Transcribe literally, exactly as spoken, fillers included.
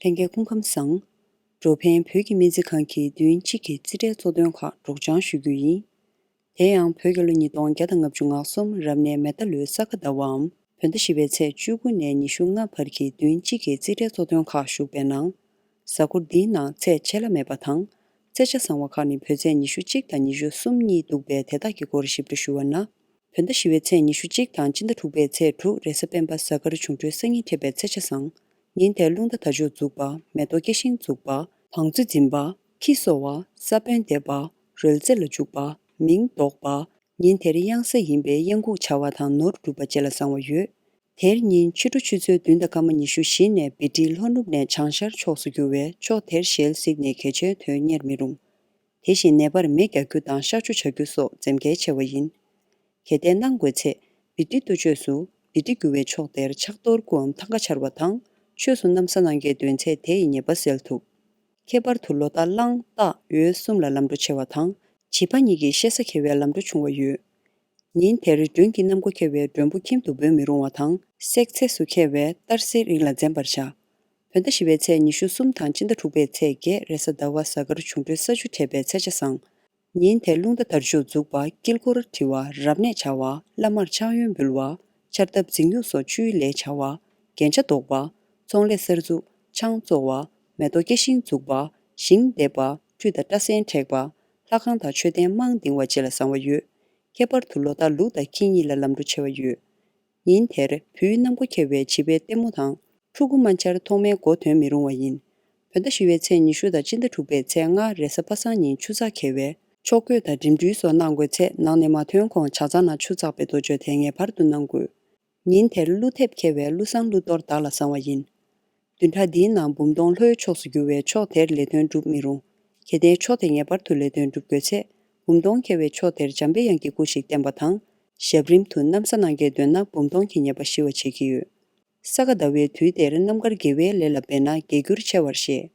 ལྷན་རྒྱས་སྐུ་ཁམས་བཟང་། འགྲོ་ཕན་བོད་ཀྱི་སྨན་རྩིས་ཁང་གིས་བདུན་གཅིག་གི་རྩིས་ཁྲའི་གཙོ་དོན་ཁག་སྒྲོག་སྦྱང་ཞུ་རྒྱུ་ཡིན། དེ་ཡང་བོད་རྒྱལ་ལོ་ཉིས་སྟོང་བརྒྱ་དང་ལྔ་བཅུ་ང་གསུམ་རབ་གནས་མེ་རྟ་ལོའི་ས་ག་ཟླ་བའམ་བོད་ཟླ་བཞི་པའི་ཚེས་བཅུ་དགུ་ནས་ཉི་ཤུ་ལྔ་བར་གྱི་བདུན་གཅིག་གི་རྩིས་ཁྲའི་གཙོ་དོན་ཁག་ཞུགས་པའི་ནང་། གཟའ་འཁོར་འདིའི་ནང་ཚེས་ཆད་ལྷག་མེད་པ་དང་། ཚེས་ཆ་བཟང་བ་ཁག་ནི་བོད་ཚེས་ཉི་ཤུ་གཅིག་དང་ཉི་ཤུ་གསུམ་གཉིས་འདུག་པས། དེ་དག་གི་སྐོར་ཞིབ་ཕྲ་ཞུ་བ་ན། བོད་ཟླ་བཞི་པའི་ཚེས་ཉི་ཤུ་གཅིག་དང་སྤྱི་ཟླ་དྲུག་པའི་ཚེས་དྲུག་རེས་གཟའ་སྤེན་པ་གཟའ་སྐར་འབྱུང་འཕྲོད་སང་ཉིན་འཕྲད་པའི་ཚེས་ཆ་བཟང་། ཉིན་དེར་རླུང་རྟ་དར་ལྕོག་འཛུགས་པ། མེ་ཏོག་སྐྱེ་ཤིང་འཛུགས་པ། བང་མཛོད་འཛིན་པ། ཁྱི་གསོ་བ། ས་བོན་འདེབས་པ། རོལ་རྩེད་ལ་འཇུག་པ། མིང་འདོགས་པ། ཉིན་དེར་གཡང་ཟ་ཡིན་པས་གཡང་འགུགས་བྱ་བ་དང་ནོར་སྒྲུབ་པ་བཅས་ལ་བཟང་བ་ཡོད། དེར་ཉིན་ཕྱི་དྲོ་ཆུ་ཚོད་བདུན་དང་སྐར་མ་ཉི་ཤུ་བཞི་ནས་བི་ཏི་ལྷོ་ནུབ་ནས་བྱང་ཤར་ཕྱོགས་སུ་རྒྱུ་བས་ཕྱོགས་དེར་ཞལ་གཟིགས་ནས་གལ་ཆེའི་དོན་གཉེར་མི་རུང་། དེ་བཞིན་ནད་པར་མེ་རྒྱག་རྒྱུ་དང་གཤག་བཅོས་བྱ་རྒྱུ་སོགས་འཛེམ་གལ་ཆེ་བ་ཡིན། གལ་ཏེ་གནང་དགོས་ཚེ། བི་ཏི་གཏོ་བཅོས་སུ་བི་ཏི་རྒྱུ་བའི་ཕྱོགས་དེར་ཕྱག་རྡོར་སྐུའམ་ཐང་ག་འཕྱར་བ་དང་ཆོས་སུ་ན་བཟའ་གནང་རྒྱུའི་དོན་ཚེ་དེ་ཡི་ཉེས་པ་སེལ་ཐུབ། ཁྱད་པར་དུ་ལོ་རྟགས་གླང་སྟག་འོལ་གསུམ་ལ་ལམ་འགྲོ་ཆེ་བ་དང་བྱིས་པ་གཉིས་ཀྱི་བཤད་ས་འཁེལ་བའི་ལམ་འགྲོ་ཆུང་བ་ཡོད། ཉིན་དེར་མགྲོན་གྱི་གནམ་སྒོ་ཁེལ་བས་མགྲོན་པོ་ཁྱིམ་དུ་འབོད་མི་རུང་བ་དང་སྲེག་ཚེས་སུ་འཁེལ་བས་གཏར་སའི་རིང་ལ་འཛེམ་པར་བྱ། བོད་ཟླ་བཞི་པའི་ཚེས་ཉི་ཤུ་གསུམ་དང་སྤྱི་ཟླ་དྲུག་པའི་ཚེས་བརྒྱད་རེས་གཟའ་ཟླ་བ་གཟའ་སྐར་འབྱུང་འཕྲོད་ས་བཅུ་འཕྲད་པའི་ཚེས་ཆ་བཟང་། ཉིན་དེར་རླུང་རྟ་དར་ལྕོག་འཛུགས་པ། དཀྱིལ་འཁོར་བྲི་བ། རབ་གནས་བྱ་བ། བླ་མར་ཕྱག་གཡོན་འབུལ་བ། ཆར་ཐབ་འཛིང་གཡོག་སོགས་བཅུའི་ལས་བྱ་བ། རྒྱན་ཆ་འདོགས་པ། ཚོང་ལས་གསར་འཛུགས། ཆང་བཙོ་བ། མེ་ཏོག་སྐྱེ་ཤིང་འཛུགས་པ། ཞིང་འདེབས་པ། ཁྲུས་དང་སྐྲ་སེན་བྲེག་པ། ལྷ་ཁང་དང་མཆོད་རྟེན་རྨང་འདིང་བ་བཅས་ལ་བཟང་བ་ཡོད། ཁྱད་པར་དུ་ལོ་རྟགས་ལུག་དང་ཁྱི་གཉིས་ལ་ལམ་འགྲོ་ཆེ་བ་ཡོད། ཉིན་དེར་བུའི་གནམ་སྒོ་ཁེལ་བས་བྱིས་པའི་ལྟད་མོ་དང་། ཕྲུ་གུ་དམར་འབྱར་ཐོག་མའི་མགོ་ཐོན་མི་རུང་བ་ཡིན། བོད་ཟླ་བཞི་པའི་ཚེས་ཉི་ཤུ་དང་སྤྱི་ཟླ་དྲུག་པའི་ཚེས་ལྔ་རེས་གཟའ་པ་སངས་ཉིན་ཆུ་ཚགས་ཁེལ་བས་ཕྱོགས་བགོས་དང་འགྲིམ་འགྲུལ་སོགས་གནང་དགོས་ཚེ་ནང་ནས་མ་ཐོན་གོང་ཇ་ཚང་ནང་ཆུ་བཙགས་པའི་གཏོ་བཅོས་དེ་ངེས་པར་དུ་གནང་དགོས། ཉིན་དེར་ཀླུ་ཐེབས་ཁེལ་བས་ཀླུ་བསང་ཀླུ་གཏོར་དག་ལ་བཟང་བ་ཡིན། བདུན་ཕྲག་འདིའི་ནང་འབུམ་སྟོང་ལྷོའི་ཕྱོགས་སུ་རྒྱུ་བས་ཕྱོགས་དེར་ལས་དོན་སྒྲུབ་མི་རུང་། གལ་ཏེ་ཕྱོགས་དེ་ངེས་པར་དུ་ལས་དོན་སྒྲུབ་དགོས་ཚེ། འབུམ་སྟོང་ཁེལ་བའི་ཕྱོགས་དེར་འཇམ་པའི་དབྱངས་ཀྱི་སྐུ་ཞིག་བསྟན་པ་དང་། ཞབས་རིམ་དུ་ན་བཟའ་གནང་རྒྱུ་འདོད་ན་འབུམ་སྟོང་གི་ཉེས་པ་ཞི་བ་བྱེད་ཀྱི་ཡོད། ས་ག་ཟླ་བའི་དུས་དེར་རྣམ་དཀར་དགེ་བའི་ལས་ལ་འབད་ན་དགེ་འགྱུར་ཆེ་བར་བཤད།